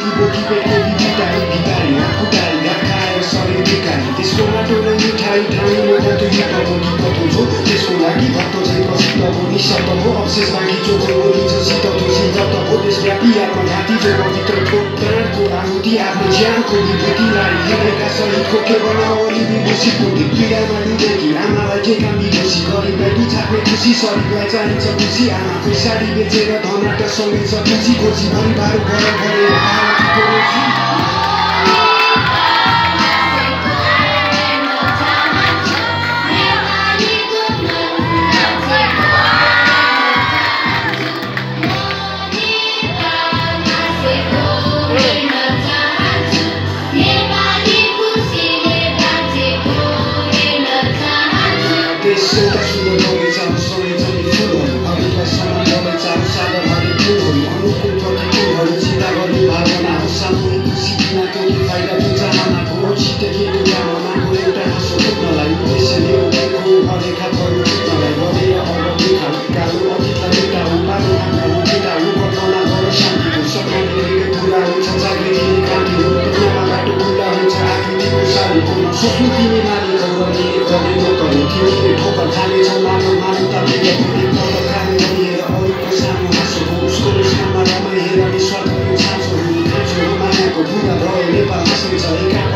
केटी बोकी पेटको बिबिताई बिताई हातखुट्टाई घाट खाएर शरीर बिकाई त्यसको माटो नै मिठाई ठाउँ म त युद्ध बोकी पठाउँछु त्यसको लागि भक्त चाहिँ प्रसिद्ध हो निशब्द हो अवशेष बाँकी चोखो ओरिन्छ शीत दोषी जब्त हो देशव्यापी आत्मघाती जो पवित्रको प्राणको आहुति आफ्नो ज्यानको विभूतिलाई हेरेका शहीदको केवल अवली विभूषित हुँदै पीडामा डुबेकी आमालाई के काम विभूषी गरिबलाई दुछाप्ने खुसी शरीरलाई चाहिन्छ खुसी आमाको साडी बेचेर धनाट सँगै छ खुसी खोजी भरिभार भरेर एउटा सुन्दर बगैँचा सँगै छन् फुलहरू अरूलाई समान बगैँचा सागर हरिक फुलहरू अनुकूल प्रतिकूलहरू चिन्ता गर्ने भावना हो सामूहिक खुसी बिना त्यो फाइदा त्यो चाहनाको औचित्य के त्यो भावनाको एउटा हाँसो फुट्नलाई उद्देश्यले उठेको अरेखा पऱ्यो फुट्नलाई बढेर अगाडि कालो अतीतलाई मेटाऊ पालो आँखाहरू मेटाऊ कल्पना गर शान्तिको सपना देखेकै पुरा हुन्छ जागृतिले क्रान्ति हो दुनियाँमा बाटो खुल्ला हुन्छ आकृतिको सारीको नसोच्नु तिमी मालिक गर्ने गर्ने नगर्नु तिमीले ठोकर खानेछौ मानव मानवता मिलेर पुरै पद खाने लिएर अरूको सामु हाँसो हो उसको मुस्कानमा रमाइ हेर निस्वार्थको छाँचो हुने खाँचो मायाको बुरा रह्यो नेपाल हाँस्ने छ